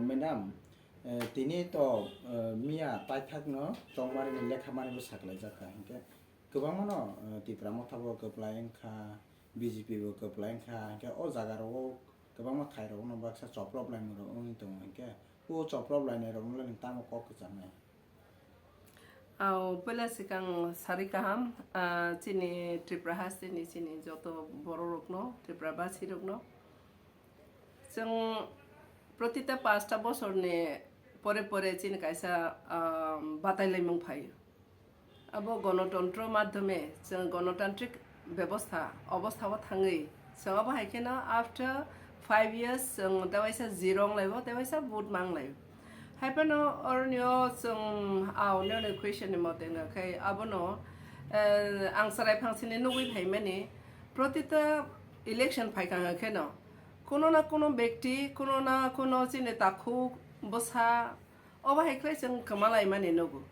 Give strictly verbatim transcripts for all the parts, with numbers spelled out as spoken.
Madam, eh, tini to, eh, miya paithakno chongmari ni lekha mari bo saklaijak kha, hinkhe kwbangma no, eh, Tipra Motha bo kwplai wngkha, B J P bo kwplai wngkha, hinkhe o jaga rogo kwbangma thai rogo no baksa choprop laimung rok wngwi tongo, hinkhe o choprop lainai rok no le nwng tamo kok kwchangnai? Ao, puila swkang sari kaham, ah, chini Tripura hasteni chini joto bororokno, Tripura basirokno. Chwng protita pasta bosorni pore pore chini kaisa, ah, batailaimung phaio. Abo gonotontro madhyome chwng gonotantrik bebostha, obosthao thangwi, chwng abo hai kheno after five years chwng tewaisa zero wng laibo, tewaisa vote mang laibo. Hai phano oroni o chwng, ah, nini question ni mote wngkha khe abono, eh, ang chwrai phangsini nugwi phaimani, protita election phaikha hwnkhe no, kuno na kuno bekti, kuno na kuno chini takhuk bwsa, obo hai khlai chwng kwma laimani nugo.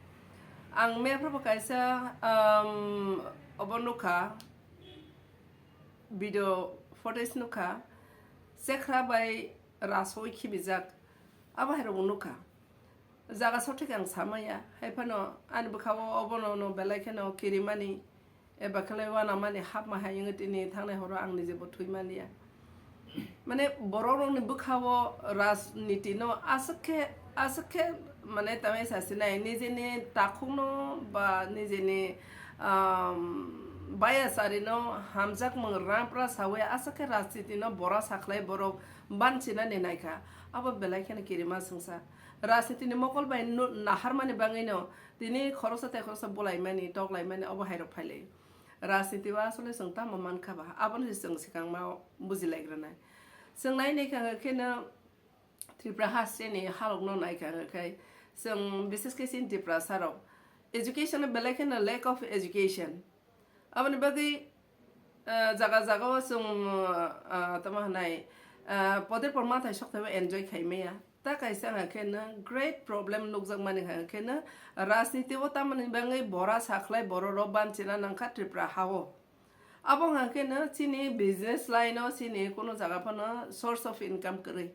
Ang mepha bo kaisa, um, obo nukha, video footage nukha, Chekhra bai Rasoi khibijak, abo hai rokbo nukha. Jaga sothik ang samaya, hai phano ani bwkhao obono no belai kheno kirimani, eba khe wanamani hapma hai wngwi tini thangnai horo ang nijebo thwi maliya. Mane, borok rokni bwkhao rajniti no aswk khe, aswk khe, mane, tamai sasinai nijeni takhukno ba nijeni, um, bayasari no hamjakmung rampra sawi aswk khe rajniti no bora sakhlai borok banchinani naikha. Abo belai kheno kirima swngsa. Rajniti ni mokol bai no naharmani bangwi no tini khoroksa tei khoroksa bulaimani, toklaimani obo hai rok phailai. Rajniti o asole chwng tamo mankha ba, abono se chwng swkangma bujilaigrwnai. Chwng nai naikha hwnkhe no Tripura hasteni halokno naikha hwnkhe chwng bises khe chini Tiprasa rok education belai kheno lack of education. Aboni bagwi, eh, jaga jaga o chwng, ah, tamo hwnai, ah, poder por mathai sok thaibo enjoy khai maya. Ta kaisa hwnka khe no great problem nukjakmani hwnka khe no rajniti o tamoni bagwi bora sakhlai borok rok banchina nangkha Tripura ha o. Abo hwnka khe no chini business line o chini kuno jaga phano source of income kwrwi.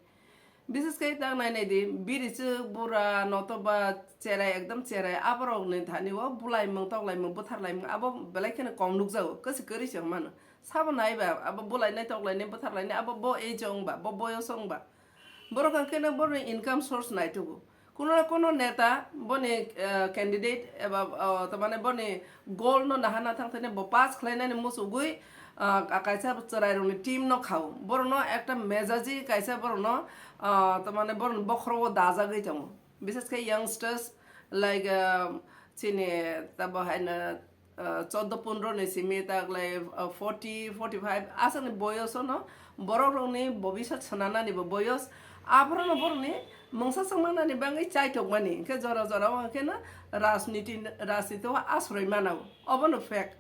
Bises khe ta nai nai di, biri chwk bura notoba cherai, ekdom cherai, aborok ni thani o bulaimung, toklaimung, bwtharlaimung abo belai kheno kom nukjago, kwchwk kwrwi se mano. Sabo naiba, abo bulainai, toklainai, bwtharlainai, abo bo age o wngba, bo boyos o wngba. Borok hwnka khe no borokni income source naitugo. Kuno na kuno neta boni, eh, candidate eba, oh, tamane boni goal no naharna thangthani bo pass khlainani muchugwi, ah, ka-, kaisa chwrairokni team no khao. Borokno ekta mejaji kaisa borokno, ah, tamane borokni bokhorogo dajagwi tongo. Bises khe youngsters like, ah, chini tabo haino, ah, chaudo pondro ni simi taklai, ah, forty, forty-five aswkni boyosono borok rokni bobiswt swnanani bo boyos. Aphorono borokni mungsa swngmanani bagwi chaitokmani. Hinkhe jora jora o hinkhe no rajniti, rajniti o asroi mana o. Obono fact.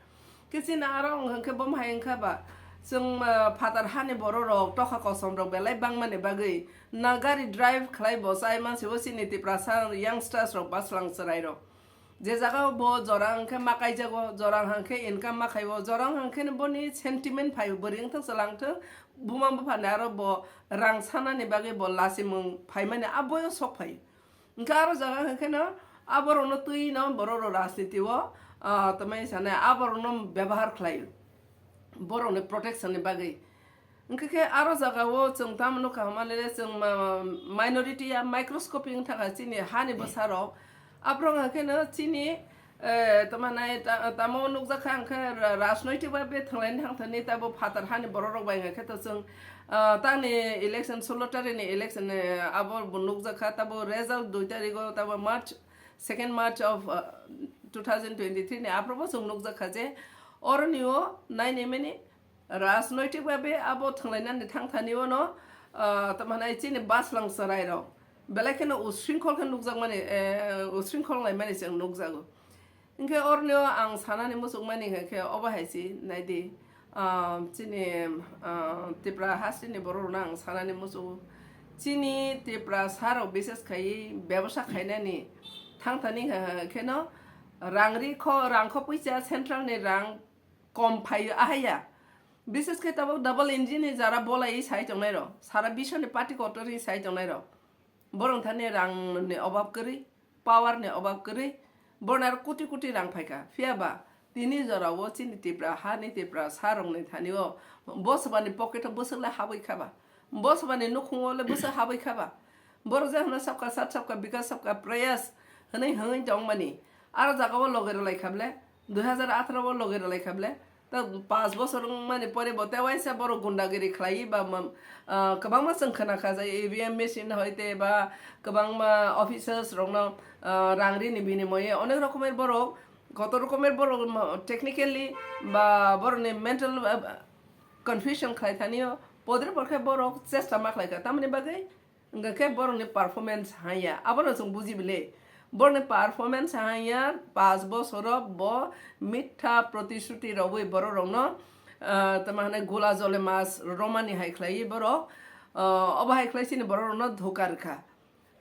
Khe chini aro wng hinkhe bo hai wngkha ba, chwng, ah, phatar hani borok rok, tokha kosom rok belai bangmani bagwi na gari drive khlai bo chai mansi bo chini Tiprasa youngsters rok ba swlang chwrai rok. Je jaga o bo jora hwnkhe ma kaijago, jora hwnkhe income ma khaibo, jora hwnkhe boni sentiment phaibo, bwrwi wngthok chwla wngthok, buma buphani aro bo rang sanani bagwi bo lachimung phaimani a boyo sok phaio. Hwnkhe aro jaga hwnkhe no aborokno twi no borok rok rajniti o, ah, tamai sanai aborokno bebahar khlaio borokni protection ni bagwi. Hwnkhe khe aro jaga o chwng tamo nukha hwnmale chwng ma-, minority ya microscopic wng thangkha chini hani bwsarok. Aphuru hwnkhe no chini, eh, tamo nai ta-, tamo nukjakha hwnkhe ra-, rajnoitik bai bethwnglaini thangthani tabo phatar hani borok rok bai hwnkhe to chwng, ah, tangni election, solo tarikni election, eh, abo bo nukjakha tabo result dui tarigo tabo March, second March of, ah, two thousand twenty-three ni aphuru bo chwng nukjakha je oroni o naini mani rajnoitik babe abo thwnglainani thangthani ono, ah, tamo hwnai chini baslang chwrai rok belai kheno usringkhol khe nukjakmani, eh, usringkhol laimani chwng nukjago. Hinkhe oroni o ang sanani muchukmani hinkhe obo hai se naidi, ah, chini, ah, Tipra hasteni borok rokno ang sanani muchugo. Chini Tiprasa rok bises khai bebosa khainani thangthani hinkhe no rang ri kho, rang kho puisa central ni rang kom phaio ahaiya. Bises khe tabuk double engine ni jara bolai sai tongnai rok, sara biswni party kotor ni sai tongnai rok. Borok thani rang ni obab kwrwi, power ni obab kwrwi, borok aro koti koti rang phaikha. Phiya ba tini jorao chini Tipra ha ni Tipra sa rok ni thani o bosba ni pocket o bwswk le habwi kha ba, bosba ni nukhung o le bwswk habwi kha ba. Borok je hwno sabka sat, sabka bikas, sabka prayas hwnwi hwnwi tong mani. Aro jaga o loge rwlai kha ble, dui hazar atharo o loge rwlai kha ble. Ta pas bosor wngmani pore bo te waisa borok gundagiri khlai ba ma-, ah, kwbangma chwng khna kha jai E V M machine hoite ba kwbangma officers rokno, ah, rang rini binimoye onek rokomer borok, koto rokomer borok ma-, technically ba borokni mental, ah, confusion khlai thani o podre porkhe borok chesta ma khlai kha. Tamoni bagwi Hwnkha khe borokni performance haya, abono chwng buji bile. Borokni performance haya, pas bosoro bo mitha protisruti rogwi borok rokno, ah, tamo hwnwi gula jole mas romani hai khlaiwi borok, ah, obo hai khlai chini borok rokno dhoka rwkha.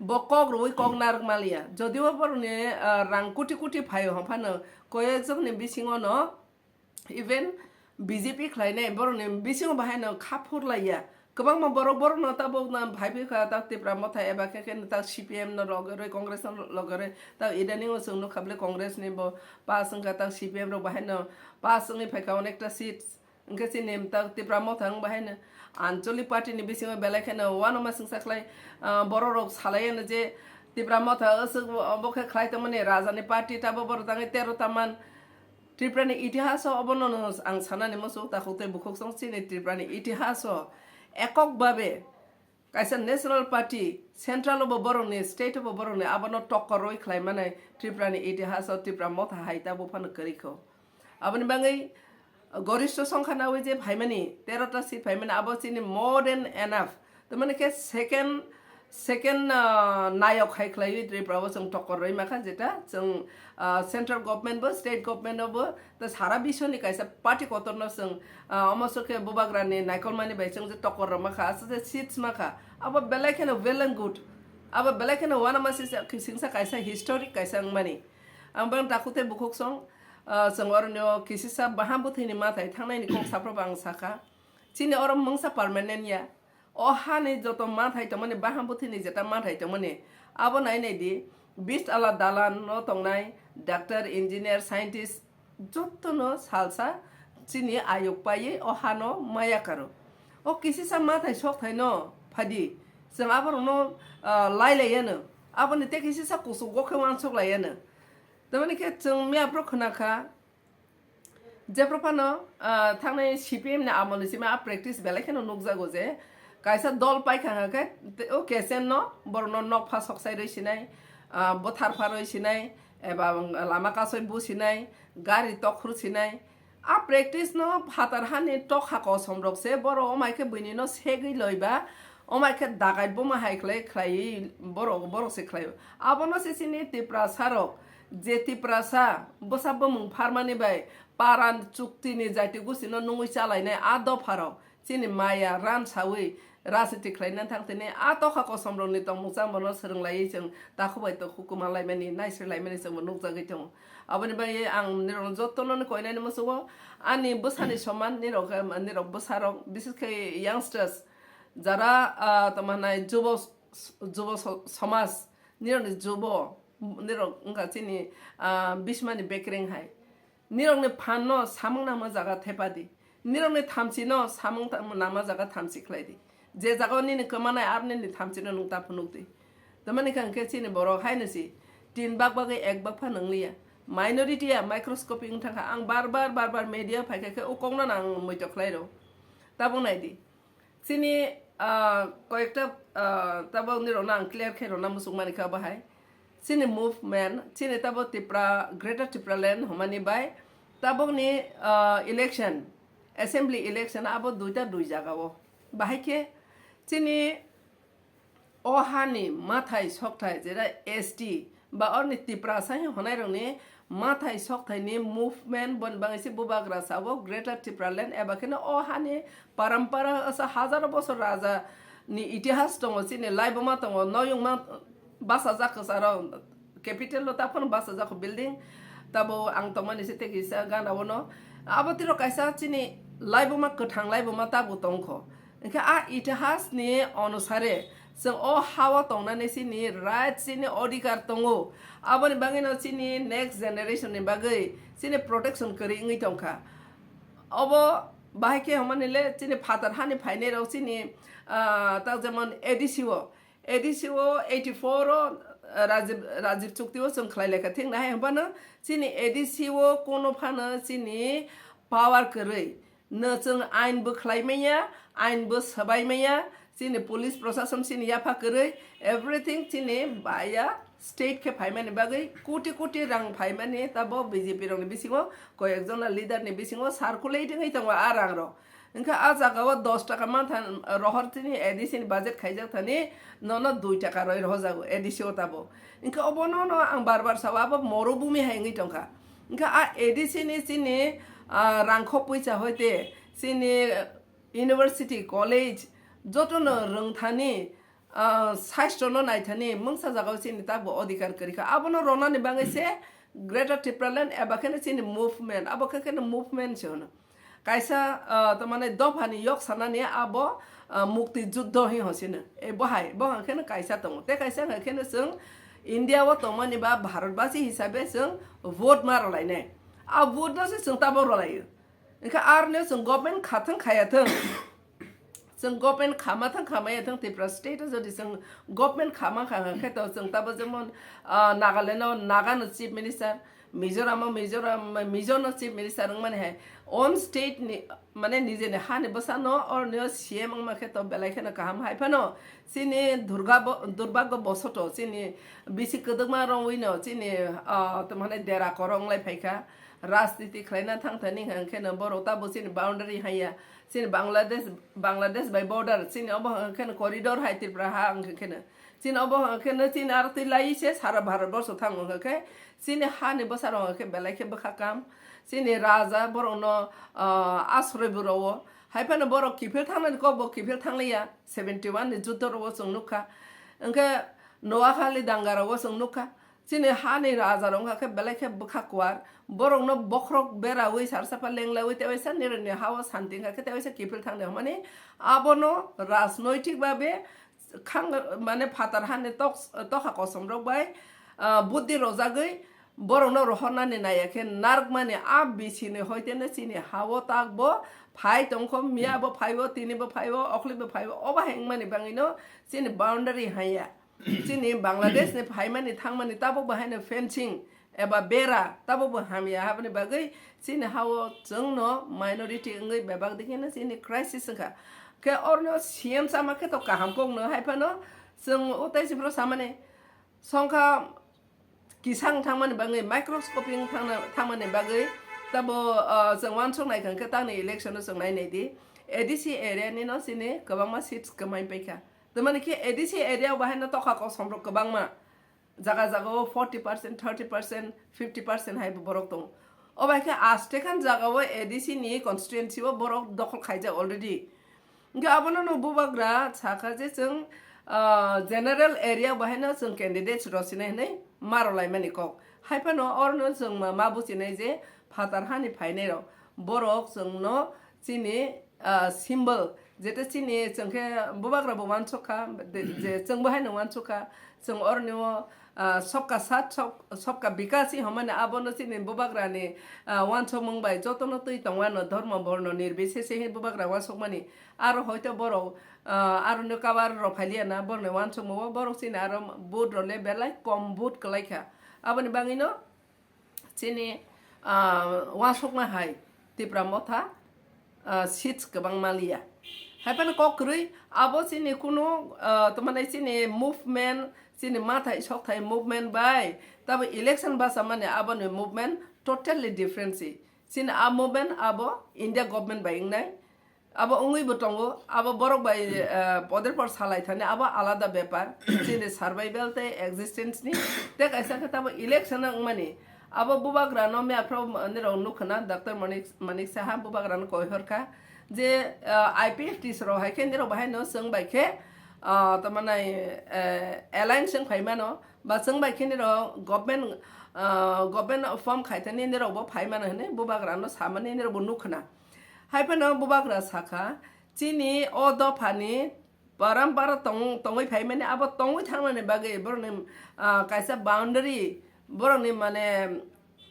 Bo kok rwui kok narwk maliya. Jodio borokni, ah, rang kuti kuti phaio hwnphano koyekjokni bisingo no Even B J P khlainai borokni bisingo bahaino kha phurlaiya. Kwbangma borok borokno tabuk na phaiphikha, tak Tipra Motha eba khe khe tak C P M no logerwi, Congress no logerwi, tak idaningo chwng nukha bwle Congress ni bo pass wngkha, tak C P M rok bahaino pass wngwi phaikha onekta seats. Hwnkhe chini tak Tipra Motha wng bahaino Anchalik party ni bisingo belai kheno uanama singsa khlai, ah, borok rok salaiano je Tipra Motha aswk bo khe khlai tongmani raja ni party, tabo borok tangwi tero ta man. Tripura ni itihas o obono no ang sanani muchung, takhuk tei bukhuk song chini Tripura ni itihas o ekok babe kaisa national party, central o bo borok ni, state o bo borok ni, abono tokkor rwi khlai mani Tripura ni itihas o Tipra Motha hai ta buphano kwrwi kho. Aboni bagwi goristho songkha nawi je phaimani, tero ta seat phaimani, abo chini more than enough. Tamani khe second, second, ah, nayok hai khlaiwi Tripura o chwng tokkor rwi makha, jeta chwng, ah, central government bo, state government o bo, ta sara biswni kaisa party kotorno chwng, ah, omo sokhe bubagrani naikolmani bai chwng je tokkor rw makha, aswk je seats makha. Abo belai kheno well and good. Abo belai kheno uanama sisa, singsa kaisa historic kaisa wngmani. Ang bang takhuk tei bukhuk song, ah, chwng oroni o kisisa baham bwthwini mathai thangnaini kok saphrobo ang sakha. Chini oro mungsa permanent ya. O hani joto mathai tongmani, baham bwthwini jeta mathai tongmani, abo nai nai di, bis ala dalan no tongnai, doctor, engineer, scientist, jotono salsa chini ayuk paiwi o hano maya karo. O kisisa mathai sokthai no phadi, chwng aborokno, ah, lai lai yano, aboni tei kisisa kuchuk o khe uansuk lai yano. Tamani khe chwng miyaphro khna kha, Jephru phano, ah, thangnai C P M ni amol ni simi a practice belai kheno nukjago je, kaisa dol paikha hwnkha khe, te-, o K S N no, borokno nok pha soksai rwi sinai, ah, bwthar pha rwi sinai, eba lama kasoi bu sinai, gari tokhru sinai. A practice no phatar hani tokha kosom rok se, borok omai khe buini no segwi loiba, omai khe dagai buma hai khlai khlaiwi borok, borok se khlai. Abono se chini Tiprasa rok, je Tiprasa bwsa bumung pharmani bai paran chukti ni jaiti gusti no nungwi chalainai a dopha rok chini maya ran sawi rajniti khlaina thang tini a tokha kosom rok ni tongmung chamung no swrwng laiwi chwng takhuk bai takhuk kwma laimani, naisri laimani chwng bo nukjagwi tongo. Aboni bai ang nirok joto no koinani muchungo ani bwsani soman nirok, nirok bwsa rok bises khe youngsters jara, ah, tamo hwnai jubo, jubo so-, somaj nirok ni jubo nirok wngkha chini, ah, bismani bekereng hai. Nirokni phanno samung nangma jaga thepadi. Nirokni thamchino samung ta-, nangma jaga thamchi khlaidi. Je jagao nini kwmanai aro nini thamchino nwng ta phunukdi. Tamani khe hwnkhe chini borok haino si tin bak bagwi ek bak phano wngliya. Minority ya microscopic wng thangkha. Ang bar bar, bar bar media phaikha khe o kokno ang muito khlairo. Tabuk naidi. Chini, ah, koyekta, ah, tabok nirokno ang clear khe rwna muchung mani kha bahai. Chini movement, chini tabo Tipra, Greater Tipraland hwnmani bai tabokni, ah, election, assembly election abo duita dui jaga o. Bahai khe chini o hani mathai sokthai jera S T ba orni Tiprasa hwnwi hwnai rokni mathai sokthai ni movement boni bagwi se bubagra sao Greater Tipraland eba kheno o hani parampara asa hazaro bosor raja ni itihas tongo, chini laibuma tongo, noyungma bachajak kwcharo capital o ta phano bachajak building, tabo ang tongmani se tei kisa gana o no abo tiro kaisa chini laibuma kwthang laibuma tabo tongkho. Hwnkhe a itihas ni onusare Chwng o ha-o tongnani chini right, chini odhikar tongo. Aboni bagwino chini next generation ni bagwi chini protection kwrwi wngwi tongkha. Obo bahai khe hwnmani le chini phatar hani phainai rok chini, ah, tak jemon A D C o, A D C o eighty four o, ah, Rajib, Rajib chukti o chwng khlai laikha thik nahai hwnphano chini A D C o kuno phano chini power kwrwi. No chwng ain bo khlai manya, ain bo swbai manya, chini police prosason chini yapha kwrwi, everything chini baya state khe phaimani bagwi koti koti rang phaimani tabo B J P rokni bisingo, koyekjona leader ni bisingo circulate wngwi tongo a rang rok. Hwnkhe a jaga o dos taka mantha rohor chini A D C ni budget khaijak thani nono dui taka roi rohojago A D C o tabo. Hwnkhe obono no ang bar bar sao abo morubhumi hai wngwi tongkha. Hwnkhe a A D C ni chini, ah, rangkho puisa hoite chini university, college jotono rwngthani, ah, sastrono naithani mungsa jagao chini tabuk odhikar kwrwikha. Abono ronani bagwi se Greater Tipraland eba kheno chini movement, abo khe kheno movement se hwno. Kaisa, ah, tamani dophani yok sanani abo, ah, mukti juddho hi hosino. E bohai, bohang kheno kaisa tongo. Te kaisa wngkha kheno chwng India o tongmani ba Bharatbasi hisabe chwng vote ma rwlainai. A vote no se chwng tabuk rwlaio. Hwnkhe aroni chwng government khathwng khayathwng, chwng government khamathwng khamayathwng, Tripura state o jodi chwng government khama kha khe to chwng tabo jemon, ah, Nagaland o Naga no chief minister, Mizoram o Mizoram, Mizo no chief minister wngmani hai. Own state ni, mane nijeni hani bwsano oroni o C M wngma khe to belai kheno kaham hai phano chini durga bo-, durbagyo bosoto chini bisi kwdwkma rongwi no chini, ah, tamani dera koro wnglai phaikha. Rajniti khlaina thang thani hwnkhe no borok tabo chini boundary haiya, chini Bangladesh, Bangladesh bai border, chini obo hwnkhe no corridor hai Tripura ha hwnkhe no. Chini obo hwnkhe no chini aro twi lai se sara Bharat borsho thango hwnkhe chini hani bwsarok hwnkhe belai khe bwkha kam. Chini raja borokno, ah, asroi bo rwo. Hai phano borok kiphil thangnani kok bo kiphil thangliya. Seventy one ni juddho rwo chwng nukha. Hwnkhe Noakhali danga rwo chwng nukha. Chini hani raja rok wngkha khe belai khe bwkha kwar, borokno bokhorok beraui, sarsapha lenglaui, tewaisa nirokni ha-o santi wngkha khe tewaisa kiphil thangdi hwnmani, abono rajnoitik babe khang, mane phatar hani tok-, tokha kosom rok bai, ah, buddhi rojagwi borokno rohornani naiya khe narwkmani a bisini hoiteno chini ha-o tak bo phai tongkho, miya bo phai-o, tini bo phai-o, okhli bo phai-o, obo hai wngmani bangwino chini boundary haiya. Chini Bangladesh ni phaimani thangmani tabuk bo haino fencing eba bera tabuk bo hamya, haboni bagwi chini ha-o chwngno minority wngwi bebak dikhe no chini crisis wngkha. Khe orno C M sama khe to kaham kok no hai phano chwng o tei sipro samani songkha kisang thangmani bagwi, microscoping thangna-, thangmani bagwi tabo, ah, chwng uansuk nai kha khe tangni election no chwng nai nai di. A D C area ni no chini kwbangma seats kwmai paikha. Tamani khe A D C area o bahai no tokha kosom rok kwbangma. Jaga jaga o forty percent, thirty percent, fifty percent hai bo borok tongo. O bai khe astekhan jaga o A D C ni constituency o borok dokhol khaijak already. Hwnkhe abono no bubagra sakha je chwng, ah, general area bahai no chwng candidates rw sinai hwnwi ma rw laimani kok. Hai phano oro no chwng ma, ma buchinai je phatar hani phainai rok. Borok chwng no chini, ah, symbol, jete chini chwng khe bubagra bo uansuk kha, de-, je chwng bo haino uansuk kha, chwng oroni o, ah, sabka saath, sab-, sabka vikas hi hwnmani abono chini bubagrani, ah, uansukmung bai jotono twi tongwano dhormo borno nirbisese hi bubagra uansukmani. Aro hoito borok, ah, aroni cover rok phailiya na borokni uansukmung o borok chini aro vote rok le belai kom vote kwlai kha. Aboni bagwi no chini, ah, uansukma hai Tipra Motha, ah, seats kwbang maliya. Hai phano kok kwrwi abo chini kunu, ah, tamo nai chini movement, chini mathai sokthai movement bai tabo election basa mani aboni movement totally different si. Chini a movement abo India government bai wngnai. Abo wngwi bo tongo, abo borok bai, eh, poder por salai thani, abo alada bepar. Chini survival tei existence ni. Tei kaisa khe tamo election wngmani. Abo bubagra no mia phro nirok nukha na, Doctor Manik, Manik Saha bubagra no koi horkha. Je, eh, I P F T rok hai khe nirok bahai no chwng bai khe, ah, tamo nai, eh, alliance wng phai mano. Ba chwng bai khe nirok government, ah, government form khai thani nirok bo phai mano hinwi bubagra no samani nirok bo nukha na. Hai phano bubagra sakha, chini o dophani parampara tong-, tongwi phaimani, abo tongwi thangnani bagwi borokni, ah, kaisa boundary, borokni mane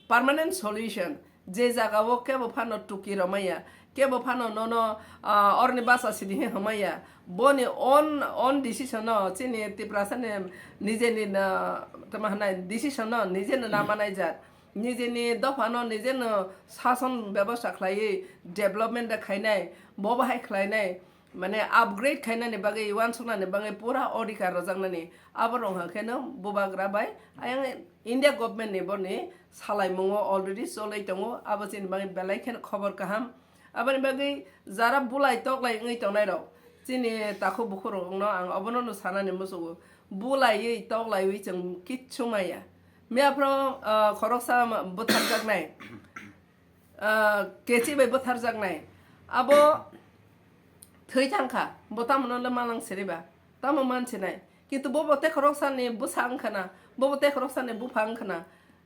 permanent solution, je jagao kebo phano tuki romaya, kebo phano nono, ah, orni basa sidi he homaya, boni own, own decision no, chini Tiprasani nijeni na, tama hanai decision no, nijeno na manai jat, nijeni dophano nijeno sason bebosta khlaiwi development da khainai, bo bahai khlainai, mane upgrade khainani bagwi, uansuknani bagwi pura odhikar rwjaknani, abo rwngha kheno bubagra bai ayang India government ni borni salaimungo already cholwi tongo, abo chini bagwi belai kheno khobor kaham. Aboni bagwi jara bulai toklai wngwi tongnai rok, chini takhuk bukhuk rokno ang obono no sanani muchungo, bulaiwi toklaiwi chwng kichu maya. Miyaphro, ah, khoroksa bwtharjaknai, ah, kechi bai bwtharjaknai, abo thwi thangkha, bo tamono le malang siriba, tamo mansinai. Kintu bobo tekhorok sani bwsa wngkhana, bobo tekhorok sani bupha wngkhana.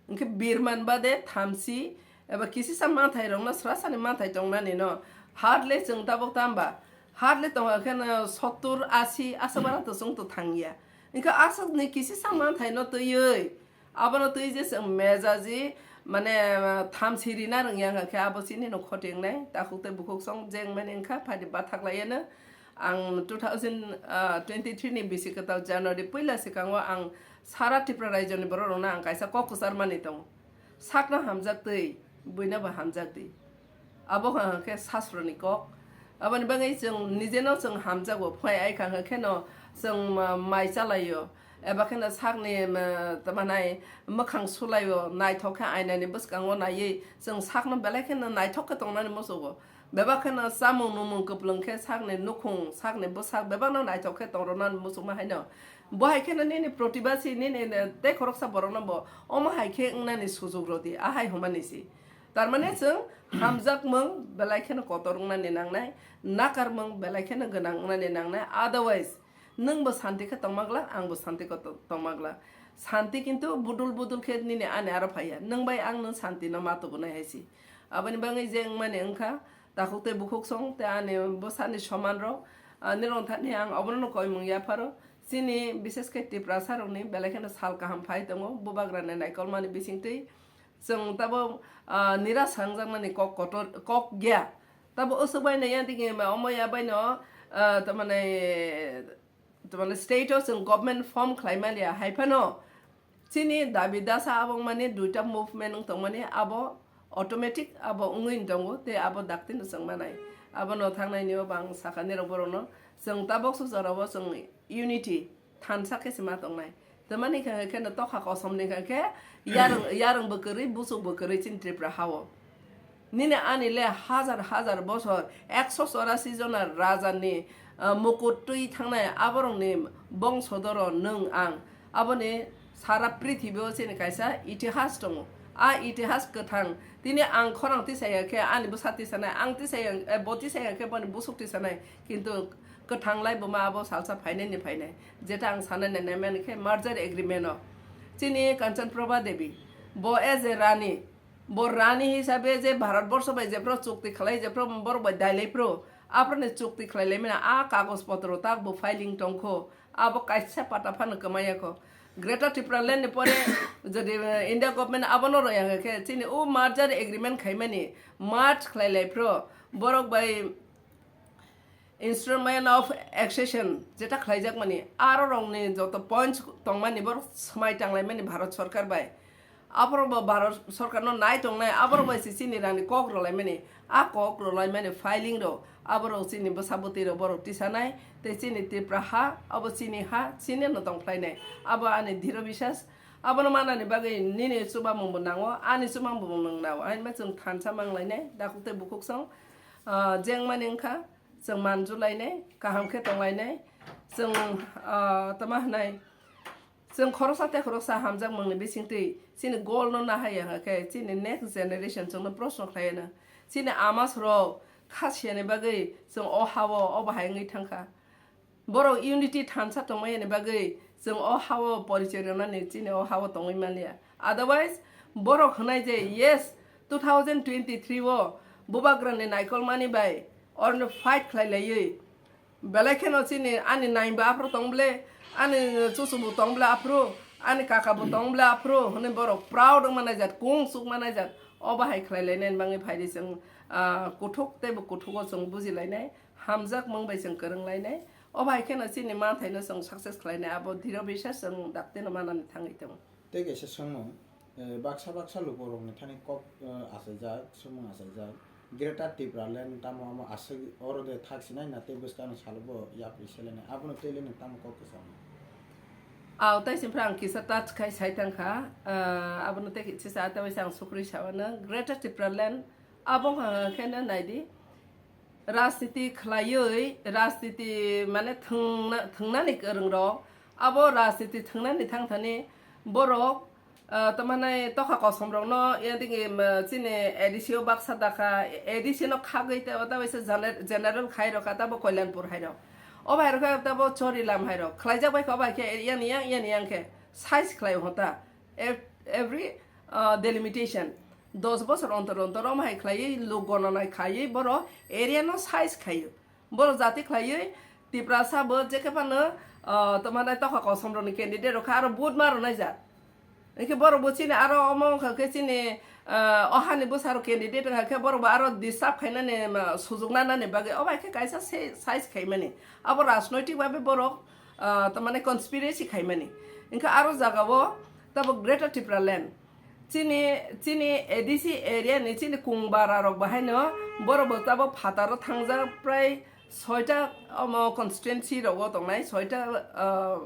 Hwnkhe birman bade thamsi eba kisisa manthai rokno srasani manthai tongnani no. Hardly chwng tabuk tamba, hardly tongkha khe no sottur, asi, aswk bara to chwng to thangya. Hwnkhe aswkni kisisa manthai no twiwi, abono twi je chwng mejaji, mane, thamsi rina rwngya wngkha khe abo chini no khoti wngnai, takhuk tei bukhuk song je wngmani wngkha, phaidi bathak laiya no. Ang two thousand twenty three ni bisi kwtal January puila swkango ang sara Tripura raijo ni borok rokno ang kaisa kok kwchar mani tongo. Sakno hamjak twi, buino bo hamjak di. Abo wngkha khe sasroni kok. Aboni bagwi chwng nijeno chwng hamjago, phai ai kha khe no chwng ma-, mai chalaio. Eba kheno sakni, ma, tamo nai mwkhang sulaio, naithok khe ainani bwskango naiwi chwng sakno belai kheno naithok khe tongnani muchungo. Bebak kheno chamung numung kwplwng khe sakni nukhung, sakni bwsak bebakno naithok khe tong rwnani muchungma haino. Bo hai kheno nini protibasi, nini ne-, tei khoroksa borokno bo omo hai khe wngnani sujuk rw di, a hai hwnmani si. Tar mane chwng hamjakmung belai kheno kotor wngnani nangnai, nakarmung belai kheno gwnang wngnani nangnai. Otherwise, nwng bo santi khe tongma glak, ang bo santi khe to-, tongma glak. Santi kintu budul budul khe nini ani aro phaiya. Nwng bai ang nwng santi no ma tubunai hai si. Aboni bagwi je wngmani wngkha, takhuk tei bukhuk song tei ani bwsani soman rok, ah, nirok thani ang obono koimung yapharo. Chini bishes khe Tiprasa rokni belai kheno sal kaham phai tongo, bubagrani naikolmani bisingtwi. Chwng tabuk, ah, nira sangjakmani kok kotor, kok ya. Tabuk usuk bai no ya digi ma omo ya bai no, ah, tamani, tamani state o chwng government form khlai manya hai phano chini dabi dasa abong mani duita movement wng tong mani abo automatic abo wngwi tongo tei abo dakti no chwng manai. Abo no thangnai ni o bang sakha nirok borok no chwng tabuk su jora o chwng unity thansa khe se ma tongnai. Tamani khe, khe no tokha kosom ni khe, khe yarwng, yarwng bo kwrwi, buchuk bo kwrwi chini Tripura ha o. Nini ani le hazar hazar bosor, ekso chorasi jona raja ni, ah, mukut twi thangnai aborok ni bongsodoro nwng ang. Aboni sara prithibi o chini kaisa itihas tongo. A itihas kwthang. Tini ang khorang tisaya khe ani bwsa tisanai, ang tisaya, eh, bo tisaya khe boni busuk tisanai. Kintu kwthang lai buma abo salsa phainai ni phainai. Jeta ang sanai nai nai mani khe merger agreement o chini Kanchan Prabha Devi bo as a rani, bo rani hisabe je Bharat borsho bai jephru chukti khlai, jephru borok bai dailai phru, aphru ni chukti khlai lai mani a kagoj potro tak bo filing tongkho, abo kaisa pata phano kwmaya kho. Greater Tipraland ni pore jodi, eh, India government abono roya khe chini o merger agreement khaimani merge khlai lai phru borok bai Instrument of Accession jeta khlaijakmani, aro rokni joto points tongmani borok swmai tanglaimani Bharat Sarkar bai. Aphuru bo Bharat Sarkarno nai tongnai, aborok bai se chini rani kok rwlaimani, a kok rwlaimani filing rok, aborok chini bwsa bwtwi rok borok tisanai, tei chini Tripura ha, abo chini ha, chini no tongphlainai. Abo ani dhiro biswas, abono manani bagwi nini chubamung bo nango, ani chubamung bo nang nao, haino chwng thansa manglainai, dakhuk tei bukhuk song, ah, jengmani wngkha. Chwng manjulainai, kaham khe tonglainai, chwng, ah, tamo hwnai, chwng khoroksa tei khoroksa hamjakmungni bisingtwi chini goal no nahaiya hwnkhe chini next generation chwngno proshno khlaiya no. Chini amasrok kha siyani bagwi chwng o ha-o obo hai wngwi thangkha. Borok unity thansa tongmani bagwi chwng o ha-o porichoi rwnani chini o ha-o tongwi manliya. Otherwise, borok hwnai je, yes, two thousand twenty-three o bubagrani naikolmani bai orno fight khlai laiwi Belai kheno chini ani naimba aphuru tong ble, ani chuchu bo tong ble aphuru, ani kaka bo tong ble aphuru, hwnwi borok proud wngma naijak, kung sukma naijak. O bahai khlai lainai bangwi phai di chwng, ah, kuthuk tei bo kuthugo chwng buji lainai, hamjak mung bai chwng kwrwng lainai. O bahai kheno chini manthaino chwng success khlai nai, abo dhiro biswas chwng dakti no manani thangwi tongo. Tei kaisa swngmung, eh, baksa baksa lukurokni thani kok, eh, achaijak, swngmung achaijak. Greater Tipraland tamo omo aswk oro de thak sinai na tei bwskano salo bo yapri selene. Abono tei lene tamo kok kwchangma. Aw, tei simpra ang kisa touch khai sai tang kha. Ah, abono tei kisa ata waisa ang sukri sawana. Greater Tipraland abo wngkha khe no nai di. Rajniti khlaiwi, rajniti mane thwngna-, thwngnani kwrwng rok, abo rajniti thwngnani thangthani borok, ah, tamane tokha kosom rokno, yadigi, um, chini A D C o baksa dakha, A D C no khagwi ta-, ta waisa gener-, general khai rokha, tabo Koilanpur hai rok. O bai rokha tabo Chorilam hai rok. Khlaijak bai kha, o bai khe yani yang, yani yang khe size khlai hota. Ev-, every, uh, delimitation dos bosor ontor ontor om hai khlaiwi lok gonanai khaiwi boro area no size khaio. Boro jati khlaiwi Tiprasa bo je khe phano, uh, tamane tokha kosom rokni candidate rok kha aro vote ma rwnai jak. Hinkhe borok bo chini aro omo wngkha khe chini, uh, ohani bwsarok candidate wngkha khe borok bo aro disturb khainani, uh, sujuk nanani bagwi obo hai khe kaisa se-, size khaimani. Abo rajnoitik babe borok, uh, tamane conspiracy khaimani. Hinkhe aro jagao tabo Greater Tipraland. Chini, chini A D C area ni chini kungbara rok bahaino borok bo tabo phataro thangjak prai soita omo constituency rogo tongnai, soita, ah,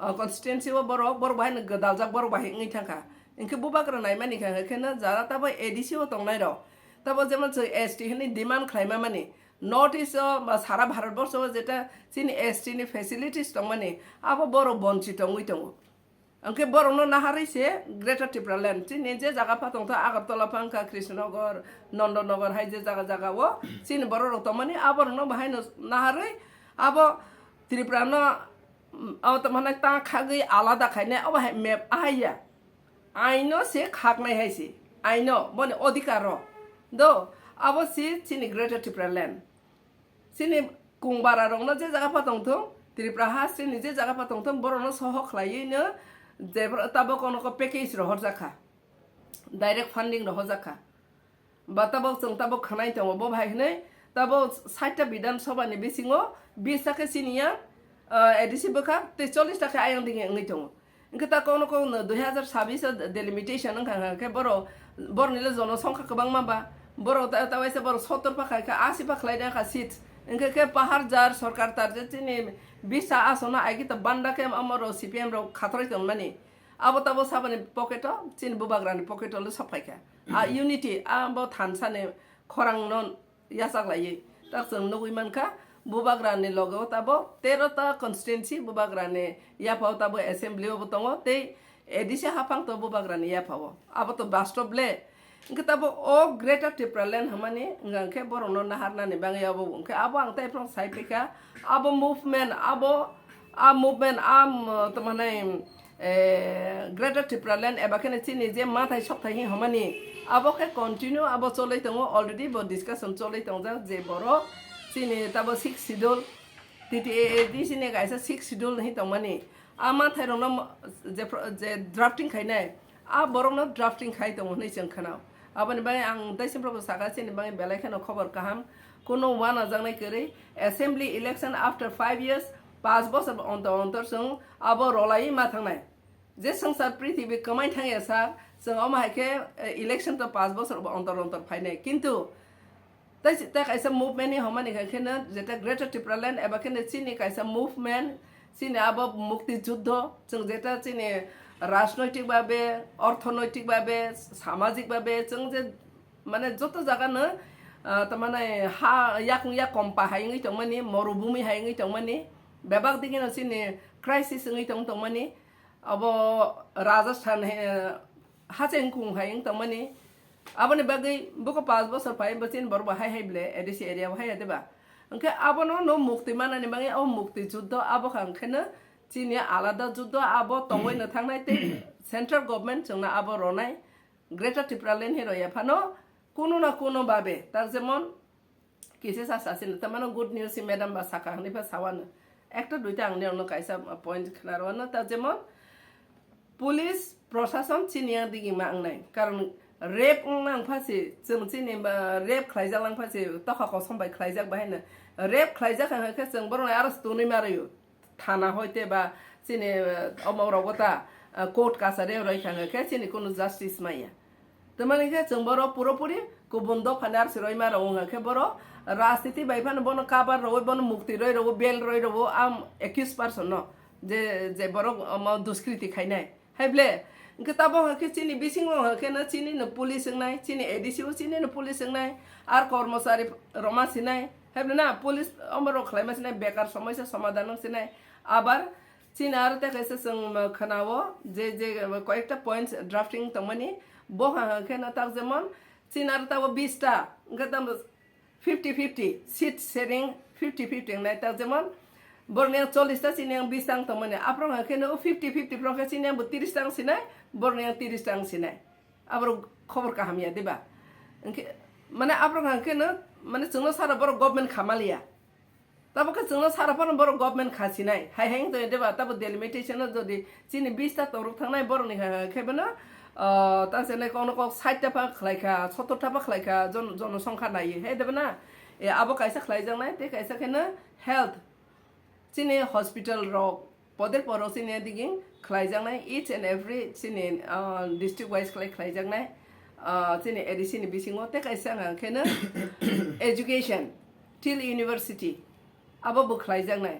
ah, constituency o borok, borok bahaino gwdaljak borok bahai wngwi thangkha. Hinkhe bubagra naimani kha, hinkhe no jara tabo A D C o tongnai rok. Tabo jemon chwng S T hinwi demand khlaima mani. North East o ba sara Bharat borsho o jeta chini S T ni facilities tongmani, abo borok bonchit wngwi tongo. Hwnkhe borokno naharwi se Greater Tipraland, chini je jaga pha tongtho, Agartala pha wngkha, Krishnanagar, Nandanagar hai je jaga jaga o chini borok rok tongmani, aborokno bahaino naharwi abo Tripura no, mm, abo tongmani ta khagwi alada khainai, abo hai map ahaiya. Aino se khaknai hai se, aino boni odhikar o. Do, abo se chini Greater Tipraland. Chini kungbara rokno je jaga pha tongthung, Tripura ha chini je jaga pha tongthung, borokno soho khlaiwi no je boro-, tabok ono ko package rohorjak kha, direct funding rohorjak kha. Ba tabok chwng tabok khwnai tongo, bo hai hwnwi tabok sait ta Bidhan Sabha ni bisingo bis ta khe chini yang, ah, A D C bwkha tei chollish ta khe ayang digi wngwi tongo. Hwnkhe ta kokno kokno dui hazar sabbish o delimitation wngkha, hwnkha khe borok, borokni le jonosongkha kwbangma ba, borok ta, ta waisa borok sottor pa khai kha, asi pa khlai da kha seats. Hwnkhe khe pahar jar sorkar tar je chini bisa aswkno aigita banda khe omo rok C P M rok khatoroi tongmani. Abo tabo saboni pocket o, chini bubagrani pocket o le sok phai kha. A unity, abo thansa ni khorang no yachak laiwi. Tak chwng nugwi mankha, bubagrani loge o tabok tero ta constituency bubagrani yapha o tabok assembly o bo tongo, tei A D C haphang to bubagrani yapha o. Abo to bastob le. Hwnkhe tabok o Greater Tipraland hwnmani wngkha khe borokno naharnani bagwi abo wngkha. Abo ang tei phano sai phikha, abo movement, abo, a movement, a, um, tamo hwnai, eh, Greater Tipraland eba kheno chini je mathai sokthai hi hwnmani, abo khe continue abo choloi tongo, already bo discussion choloi tongjak je borok chini tabo sixth schedule, T T A A D C ni kaisa sixth schedule hi tongmani, a mathai rokno mo-, je pro-, je drafting khainai, a borokno drafting khai tongo hwnwi chwng khwnao. Aboni bagwi ang tei sini borokno saka chini bagwi belai kheno khobor kaham, kuno wanajaknai kwrwi, assembly election after five years, panch bosor ontor ontor chwng abo rolaiwi ma thangnai. Je swngchar prithibi kwmai thangya sak, chwng omo hai khe, eh, election to panch bosor ontor ontor phainai. Kintu tei, tei kaisa movement ni hwnmani kha kheno jeta Greater Tipraland eba kheno chini kaisa movement, chini abo mukti juddho, chwng jeta chini rajnoitik babe, orthonoitik babe, samajik babe, chwng je mane joto jaga no, ah, tamane ha yakung yak kompa hai wngwi tongmani, morubhumi hai wngwi tongmani, bebak digi no chini crisis wngwi tong tongmani, abo Rajasthan hai, hacheng kung hai wng tongmani. Aboni bagwi buko panch bosor phai bo chini borok bo hai hai ble A D C area o hai ya deba. Hwnkhe abono no mukti manani bagwi o mukti juddho abo kha hwnkhe no chini alada juddho abo tongwi no thangnai tei central government chwngno abo ronai. Greater Tipraland hai rw ya phano kuno na kuno babe, tak jemon Kisa sa sa sini, tamano good news si madam ba saka hwnwi pha sawano. Ekta duita ang nirokno kaisa point khna rwano, ta jemon police prosason chini yang digi ma wngnai. Karon rape wng nang pha si, chwng chini ba rape khlaijak lang pha si, tokha kosom bai khlaijak bahai no. Rape khlaijak hwnkhe chwng borok aro stunwi ma rwio. Thana hoite ba chini, eh, omo rogo ta, eh, court kachari roi kha hwnkhe chini kunu justice maya. Tamani khe chwng borok puropuri kubun dophani R C roima rok wngkha khe borok rajniti bai phano bono cover rwui, bono mukti roi rwo, bail roi rwo, am accused person no, je, je borok omo duskriti khainai. Hai ble, hwnkhe tabok hwnkhe chini bisingo hwnkhe no chini no police wngnai, chini A D C o chini no police wngnai, ar kormochari roma sinai. Hai ble na, police omo rok khlaima sinai, bekar somoisa somadhan wng sinai. Abar chini aro tei kaisa chwng khwnao je, je koyekta points drafting tongmani, bo ha hwnkhe no tak jemon chini aro tabok bish ta, hwnkhe tamo fifty fifty, seat sharing fifty fifty wngnai. Tak jemon borokni yang chollish ta, chini yang bish ta wng tongmani. Aphro hwnkhe no fifty fifty phro khe chini yang bo tiris ta wng sinai, borokni yang tiris ta wng sinai. Aborok khobor kaham ya, diba? Hwnkhe, mane, aphro hwnkhe no, mane, chwngno sara borok government khamaliya. Tabok khe chwngno sara phano borok government kha sinai. Hai hai wng tong diba, tabo delimitation no jodi chini bish ta torok thangnai borokni ha, ha, khe bono, ah, ta se nai kokno kok sait ta pha khlai kha, sottor ta pha khlai kha, jon-, jonosongkha nai. Hai diba na? E, abo kaisa khlaijaknai, tei kaisa khe no health. Chini hospital rok, poder porok chini diging khlaijaknai, each and every chini, ah, district wise khlai khlaijaknai, ah, chini A D C ni bisingo tei kaisa hwnka khe no education till university abo bo khlaijaknai.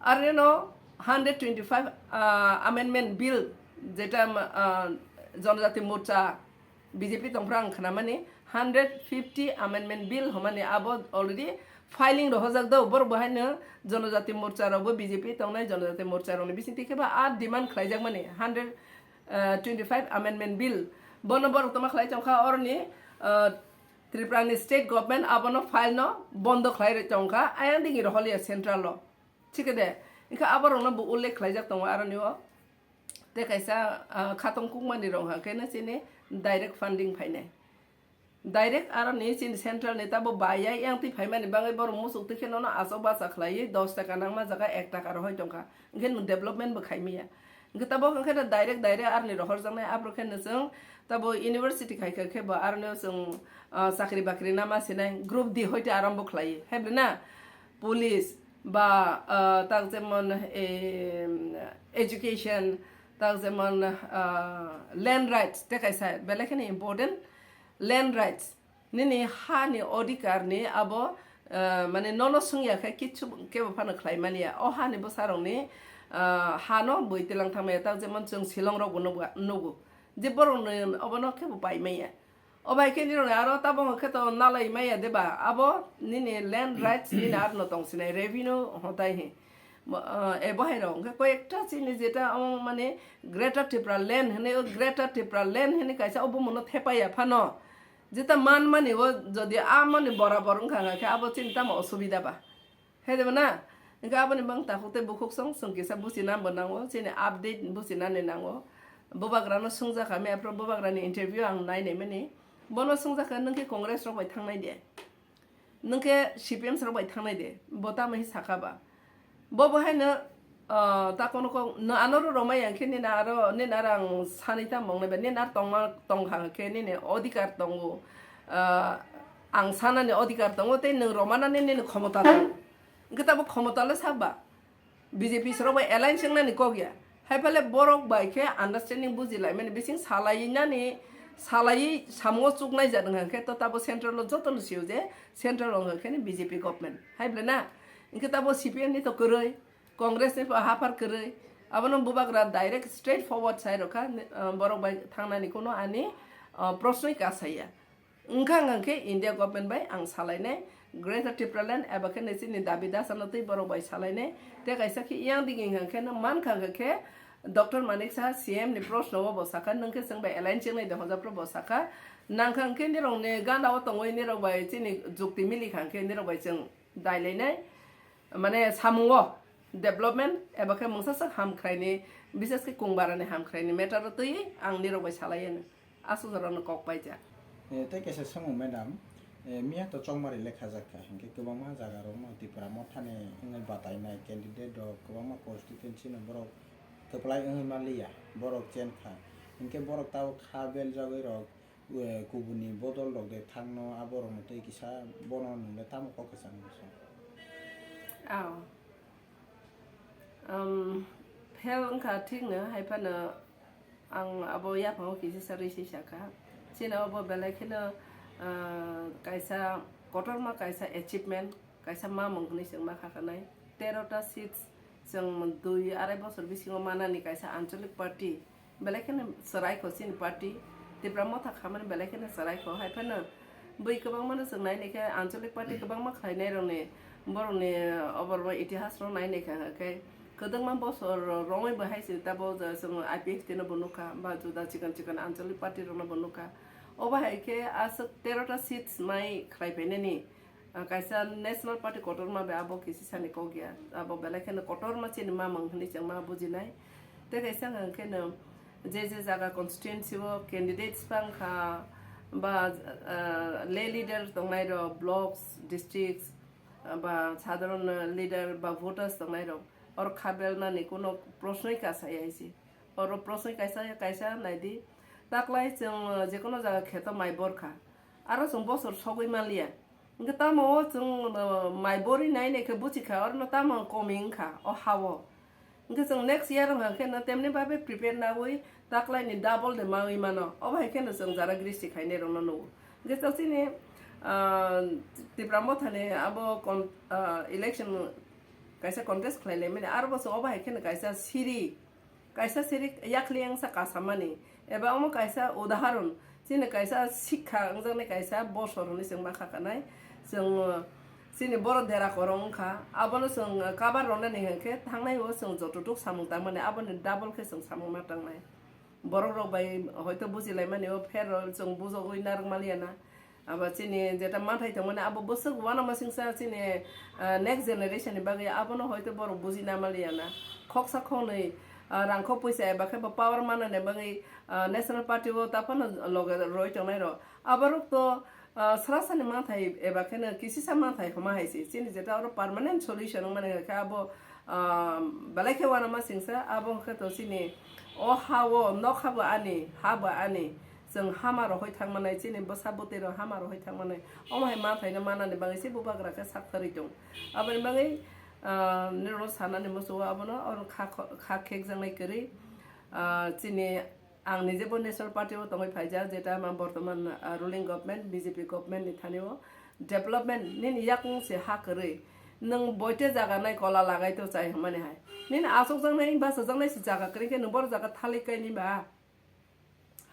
Areno hundred twenty-five, ah, amendment bill jeta, ah, Jonojati Morcha B J P tongphra ang khnamani hundred fifty amendment bill homani abo already filing rohorjak do, borok bo haino Jonojati Morcha rokbo B J P tongnai, Jonojati Morcha rokni bisingtwi khe ba a demand khlaijakmani hundred twenty-five amendment bill. Bono borok tongma khlai tongkha oroni, ah, Tripura ni state government abono file no bondo khlai rwi tongkha, ayang digi rohorliya central o. Thik de, hwnkhe aborokno bo ullekh khlaijak tongo aroni o. Tei kaisa, ah, khatong kukmani rok hwnkhe no chini direct funding phainai. Direct aroni chini central ni tabo bai ya, yang twi phaimani bagwi borok muchuk twi khe nono achok bacha khlaiwi dos taka nangma jaga ek taka rohoi tongkha. Hwnkhe nwng development bo khaimaya. Hwnkhe tabo hwnkhe no direct, direct aroni rohorjaknai, aphuru khe no chwng tabo university khai kha khe bo aroni o chwng, ah, chakri bakri nama sinai, group D hoite arambo khlaiwi. Hai bwle na? Police, ba, ah, tak jemon, eh, education, tak jemon, ah, land rights, tei kaisa belai kheno important land rights. Nini ha ni odhikar ni abo, ah, mane nono swngya khe kichu kebo phano khlai manya. O ha ni bwsa rok ni, ah, ha no bui tilang thangmaya, tak jemon chwng Shillong rok bo nugo, nugo. Je borok ni obo no kebo pai manya. O bai khe nini rok aro tabok khe to nalai maya de ba? Abo nini land rights nini arno tong sinai, revenue hotai he. Mo-, ah, e bohai rok hwnkhe koyekta chini jeta omo mane Greater Tripura land hwnwi, o Greater Tripura land hwnwi kaisa obo muno thepaya phano. Jeta man mani o jodi a mani borabor wngkha hwnkha khe abo chini tamo osubida ba? Hai de ba na? Hwnkhe aboni bang takhuk tei bukhuk song chwng kisa buchina bo nango, chini update buchinani nango. Bubagrano swngjak kha, mepro bubagrani interview ang nai nai mani. Bono swngjak kha, "Nwng khe Congress rok bai thangnai de? Nwng khe C P M rok bai thangnai de?" Bo tamo hi sakha ba? Bo bo haino, ah, ta kono kok, no ano ro romai yang khe nini aro, nini aro ang sanwi tamo wngnai ba, nini aro tongma tongkha khe nini odhikar tongo. Ah, ang sanani odhikar tongo, tei nwng romanani nini khomota tongo. Hwnkhe tabo khomota le sak ba? B J P sorok bai alliance wngnani kok ya. Hai phale borok bai khe understanding buji lai mani, bising salai nani, salai samungo chuknai jat wngkha khe to tabo central o joto no sio je central o wngkha khe ni B J P government. Hai bwle na? Hwnkhe tabo C P M ni to kwrwi, Congress ni haphar kwrwi. Abono bubagra direct straight forward sai rokha, ah, borok bai thangnani kuno ani, ah, prosnoi kasaya. Wngkha hwnkha khe India government bai ang salainai, Greater Tipraland eba khe nini chini dabi dasa no twi borok bai salainai. Tei kaisa khe yang digi hwnkha khe no mankha hwnkha khe Doctor Manik Saha C M ni proshno o bo sakha, "Nwng khe chwng bai alliance wngnai de?" Hwnjak phuru bo sakha, "Nangkha hwnkhe nirok ni gana o tongwi nirok bai chini jukti milikha hwnkhe nirok bai chwng dailainai." Mane samungo development eba khe mungsa sak hamkhraini, bises khe kungbarani hamkhraini matter o twi ang nirok bai salai ano. Aswk jorano kok paijak. Eh, tei kaisa samung, madam. Eh, miya to chongmari lekha jak kha, hinkhe kwbangma jaga rok no Tipra Motha ni wngwi batai nai candidate rok kwbangma constituency no borok kwplai wngwi manliya, borok chen kha, hinkhe borok tabuk kha beljagwi rok, eh, kubuni bodol rok de thangno, aborok no tei kisa bono nwngle tamo kok kwchang masa. Aw. Um, fail wngkha thikno, hai phano ang abo yaphango kisa sa rwi si sakha. Chini obo belai kheno, ah, kaisa kotorma kaisa achievement, kaisa mamung hwnwi chwng ma kha khanai. Tero ta seats chwng dui arai bosor bisingo manani kaisa ancholic party. Belai kheno chwraikho chini party, Tipra Motha khamani belai kheno chwraikho. Hai phano bui kwbangmano chwng nai naikhe ancholic party kwbangma khlainairokni, borokni oborokno itihasrok nai naikha hwnkhe kwdwkma bosor rongwi bo hai se tabuk chwng I P F T no bo nukha, ba juda chikon chikon ancholic party rokno bo nukha. Obo hai khe aswk tero ta seats mai khlai phainani, ah, kaisa national party kotorma bai abo kisi sani kok ya, abo belai kheno kotorma chini mamung hwnwi chwng ma bujinai. Tei kaisa hwnkhe no je je jaga constituency o candidates bang kha ba, ah, lay leader tongnai rok, blocks, districts, ah, ba sadharon leader ba voters tongnai rok, oro kha belnani kuno prosnoi kasa ya isi. Oro prosnoi kaisa kaisa naidi, taklai chwng, ah, jekono jaga kheto mai bor kha, aro chwng bosor sogwi manliya. Hwnkhe tamo o chwng, uh, mai bori nai nai khe buchi kha, oro no tamo komi wng kha o ha o. Hwnkhe chwng next year wng kha khe no temni babe prepare naui taklai ni double de maui mano. Obo hai khe no chwng jara gristi khainai rok no nugo. Hwnkhe chwng chini, uh, Tipra Motha ni abo con-, uh, election kaisa contest khlai lai mani, aro bo chwng obo hai khe no kaisa siri kaisa siri yakli wngsa kasamani, eba omo kaisa udaharon, chini kaisa sikha wngjaknai kaisa bosor hwnwi chwng ma kha kanai. Chwng, uh, chini borok dera korong wngkha, abono chwng, uh, cover rwnani hwnkhe thangnai o chwng jototuk samung tangmani, aboni double khe chwng samung ma tangnai. Borok rok bai hoito bujilaimani o pherol chwng bujogwi narwk maliya na. Abo chini jeta manthai tongmani abo bwswk uanama singsa chini, ah, next generation ni bagwi abono hoito borok bujina maliya na. Khoksa khoknwi, ah, rangkhok puisa eba khe bo power manani bagwi, ah, national party o taphano loge roi tongnai rok. Aborok to, ah, sra sani manthai eba kheno kisisa manthai homa hai se. Chini jeta oro permanent solution wngmani hai khe abo, ah, belai khe uanama singsa abo hwnkhe to chini o ha o nokha bo ani, ha bo ani. Chwng hama rohoi thangmanai, chini bwsa bwtwi rok hama rohoi thangmanai. Omo hai manthaino manani bagwi se bubagra khe sak thari tong. Aboni bagwi, ah, nirok sanani muchungo abono oro kha kho-, kha khekjaknai kwrwi. Ah, chini ang nije bo national party o tongwi phaijak, jeta ma bortoman, ah, ruling government, B J P government ni thani o development nini yakung se ha kwrwi. Nwng boite jaga nai kola lagai to chai hwnmani hai. Nini achukjaknai, bachajaknai se jaga kwrwi khe nwng boro jaga thalik kaini ba?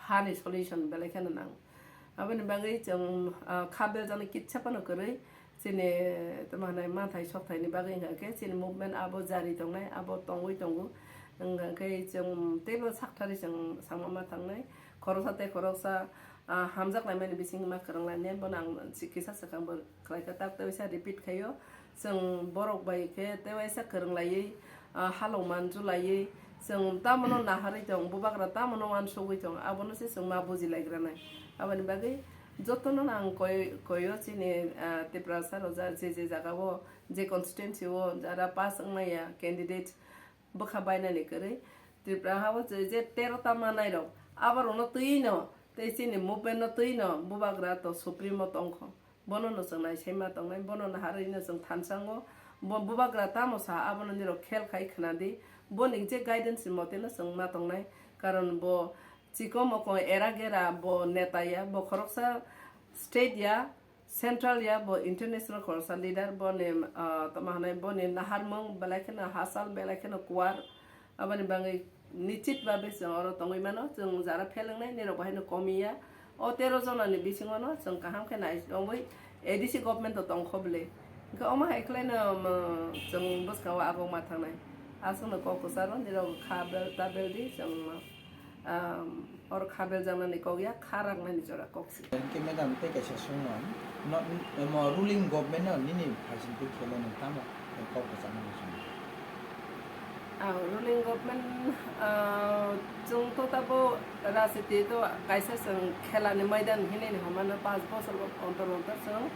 Hani solution belai kheno nang. Aboni bagwi chwng, ah, kha beljaknai kitsa phano kwrwi chini tamo hwnwi manthai sokthai ni bagwi hwnkha khe chini movement abo jari tongnai, abo tongwi tongo. Hwnkha khe chwng teibo sakthari chwng sama ma thangnai. Khoroksa tei khoroksa, ah, hamjak laimani bisingma kwrwng lainai, bono ang si-, kisa swkang bo khlaikha, tak tei waisa repeat khaio. Chwng borok bai khe tei waisa kwrwng laiwi, ah, halok manju laiwi, chwng tamono naharwi tong, bubagra tamono uansugwi tong, abono se chwng ma bujilaigra nai. Aboni bagwi jotono ang koi, koio chini, ah, Tiprasa rok ja je je jaga o, je constituency o jara pass wngmaya candidate bwkha bainani kwrwi Tripura ha o je, je tero ta manai rok, abo rokno twi no tei chini movement no twi no bubagra to supreme o tongkho. Bono no chwng naisaima tongnai, bono naharwi no chwng thansango. Bo bubagra tamo sa, abono nirok khel khai khna di. Boni je guidance ni mote no chwng ma tongnai. Karon bo chikon mokon era gera bo neta ya, bo khoroksa state ya, central ya, bo international khoroksa leader, boni, ah, tamo hwnai boni naharmung belai kheno hachal, belai kheno kuar. Aboni bagwi nichit babe chwng oro tongwi mano, chwng jara phelwngnai nirok bo haino komiya. O tero jona ni bisingo no chwng kaham khe nai tongwi A D C government o tongkho bwle. Hwnkhe omo hai khlai no, um, chwng bwskao agok ma thangnai. Aswk no kok kwcharo nirok kha bel ta bel di chwng, um, oro kha bel jaknani kok ya, kha raknani jora kok se. Hwnkhe madam tei kaisa songmani, no, no, ruling government no nini phaising twi khe nang tamo kok kwchangma song? Ah, ruling government, ah, chwng to Tabo rajniti to kaisa chwng khelani maidan hinwi ni hwnmano, panch bosor ontor ontor chwng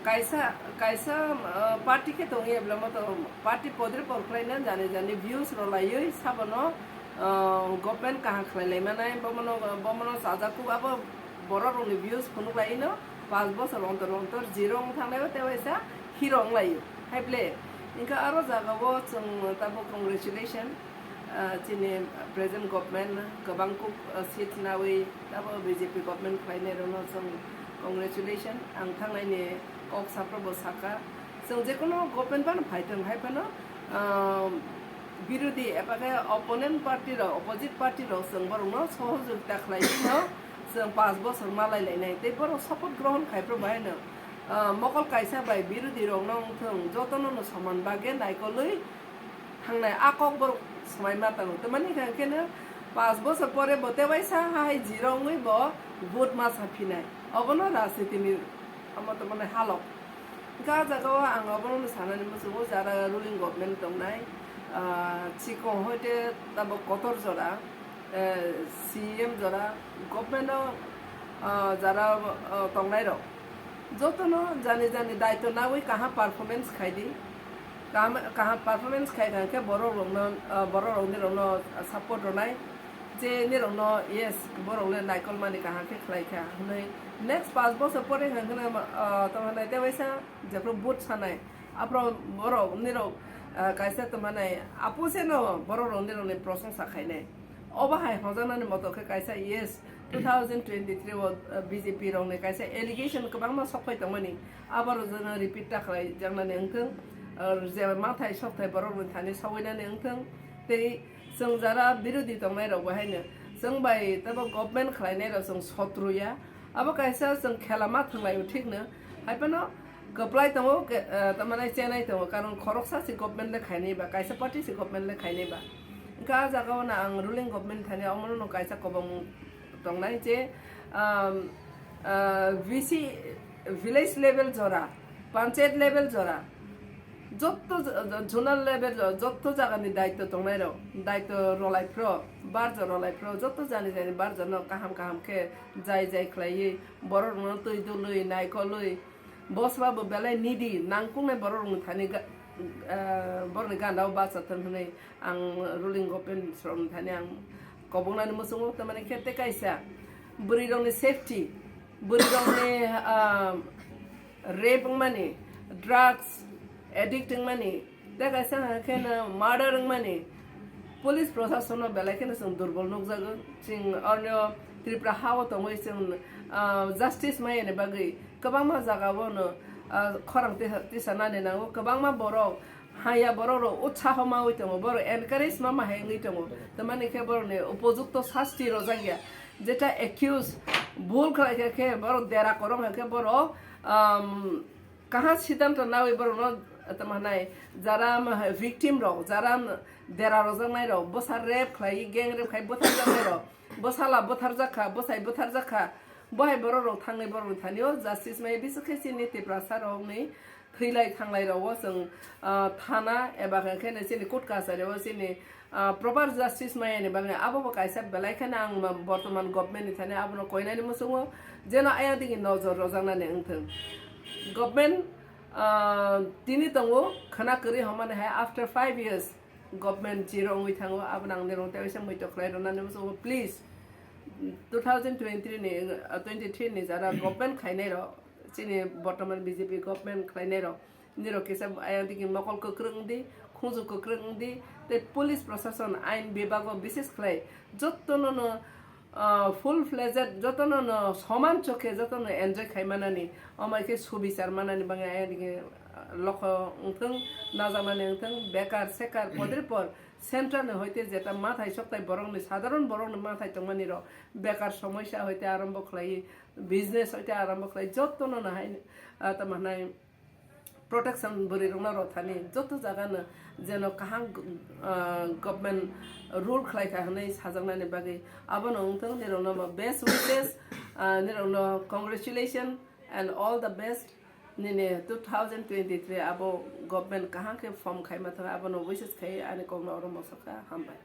kaisa, kaisa, ah, party khe tongwi eblamo to party podre por khlaina jani jani views rw laiwi sabono, ah, government kaham khlai lai manai, bomono, bomono chajakku abo borok rokni views phunuk lai no, panch bosor ontor ontor zero wng thangnai o tei waisa hero wng lai o. Hai ble, hwnkhe aro jaga o chwng tabo congratulation. Ah, chini present government kwbang kuk, ah, seat nawi abo B J P government khlainai rokno chwng congratulation ang thangnaini kok saphro bo sakha. Chwng jekono government phano phaithwng hai phano, ah, birodhi eba khe opponent party rok, opposite party rok chwng borokno sohojogita khlaiwi no chwng panch bosor malai lainai tei borok sopoth grohon khai phro bo haino, ah, mokol kaisa bai birodhi rokno wngthwng jotono no soman bagwi naikolwi thangnai a kok borok swmai ma tongo. Tamani hwnkha khe no panch bosor pore bo tei waisa hai zero wngwi bo vote ma sa phinai. Obono rajniti ni omo tongmani halok. Hwnkhe a jaga o ang obono sanani muchungo jara ruling government tongnai, ah, chikon hoite tabok kotor jora, eh, C M jora, government o, ah, jara, ah, tongnai rok. Jotono jani jani daitw nawi kaham performance khai di. Kaham, kaham performance khai kha khe borok rokno, ah, borok rokni rokno support rwnai. Je nirokno, yes, borok le naikol mani kaham khe khlai kha hwnwi next panch bosor pore hwnkhe no, ah, tamo hwnai tei waisa jephru vote sanai. Aphro borok nirok, ah, kaisa tamo hwnai apo se no borok rok nirokni prosongsa khainai. Obo hai hojaknani moto khe kaisa, yes, two thousand twenty-three o, ah, B J P rokni kaisa allegation kwbangma sok phai tongmani, abo rok jono repeat ta khlai jaknani wngthwng, ah, je mathai sokthai borok rokni thani sogwinani wngthwng, tei chwng jara birodhi tongnai rok bo haino chwng bai teibo government khlainai rok chwng sotru ya, abo kaisa chwng khela ma thwng lai o thik no, hai phano kwplai tongo, ke-, eh, tamani chenai tongo, karon khoroksa se government le khainai ba, kaisa party se government le khainai ba. Hwnkhe a jaga o no ang ruling government thani omono no kaisa kobong tongnai je, um, uh, V C, village level jora, panchayat level jora, jotto z-, z-, zonal level jora, jotto jagani daitw tongnai rok, daitw rwlai phro, barja rwlai phro, jotto jani jani barja no kaham kaham khe jai jai khlaiwi, borok rokno twi dului, naikolwi, bosba bo belai needy, nangkuknai borok rokni thani ga-, ah, borokni ganda o bacha thwng hwnwi ang ruling government rokni thani ang kobongnani muchungo, tamani khe tei kaisa bwrwi rokni safety, bwrwi rokni, ah, rape wngmani, drugs addict wngmani, tei kaisa hwnka khe no murder wngmani, police proshasonno belai kheno chwng durbol nukjago. Chwng oroni Tripura ha o tongwi chwng, ah, justice maya ni bagwi kwbangma jaga o no, ah, khorang tisa, tisa nani nango. Kwbangma borok haya borok rok utsaho mawi tongo, borok encourage ma ma hai wngwi tongo. Tamani khe borokni upojukto sasti rojak ya. Jeta accuse bul khlai kha khe borok dera korok hai khe borok, um, kaham siddhanto nawi borokno, tamo hwnai, jara, um, victim rok, jara, um, dera rojaknai rok, bwsa rape khlai, gang rape khai butharjaknai rok, bwsala butharjak kha, bwsai butharjak kha, bo hai borok rok thangwi borok ni thani o justice mai, bisekhe chini Tiprasa rokni thwilai thanglai rok o chwng, ah, thana eba khe chini court kachari o chini, ah, proper justice maya ni bagwi abo bo kaisa belai kheno ang ma-, bortoman government ni thani abono koinani muchungo, jeno ayang digi nojor rojaknani wngthwng. Government, ah, tini tongo khwna kwrwi hwnmani hai after five years government zero wngwi thango, abono ang nirok tei waisa muitok khlai rwnani muchungo, please. Two thousand twenty-three ni, ah, twenty-three ni jara government khainai rok, chini bortoman B J P government khlainai rok, nirok kisa ayang digi mokol kwkrwng wngdi, khunju kwkrwng wngdi, tei police proshashan ain bibago bishes khlai jotono no, ah, full fledged, jotono no soman chokhe jotono enjoy khai manani, omai khe subichar manani bagwi ayang digi, ah, lokho wngthwng, najaknani wngthwng, bekar sekar podre por central ni hoite jeta mathai sokthai borokni, sadharon borokni mathai tongmani rok, bekar somosya hoite arombo khlai, business hoite arombo khlai, jotono no hai, ah, tamo hwnai, protection bwrwi rokno rw thani joto jaga no jeno kaham, ah, government rule khlai kha hwnwi sajaknani bagwi abono wngthwng, nirokno best wishes, ah, nirokno congratulation and all the best. Nini two thousand twenty-three abo government kaham khe form khai ma thang, abono wishes khai ani kokno oro mosok kha, hambai.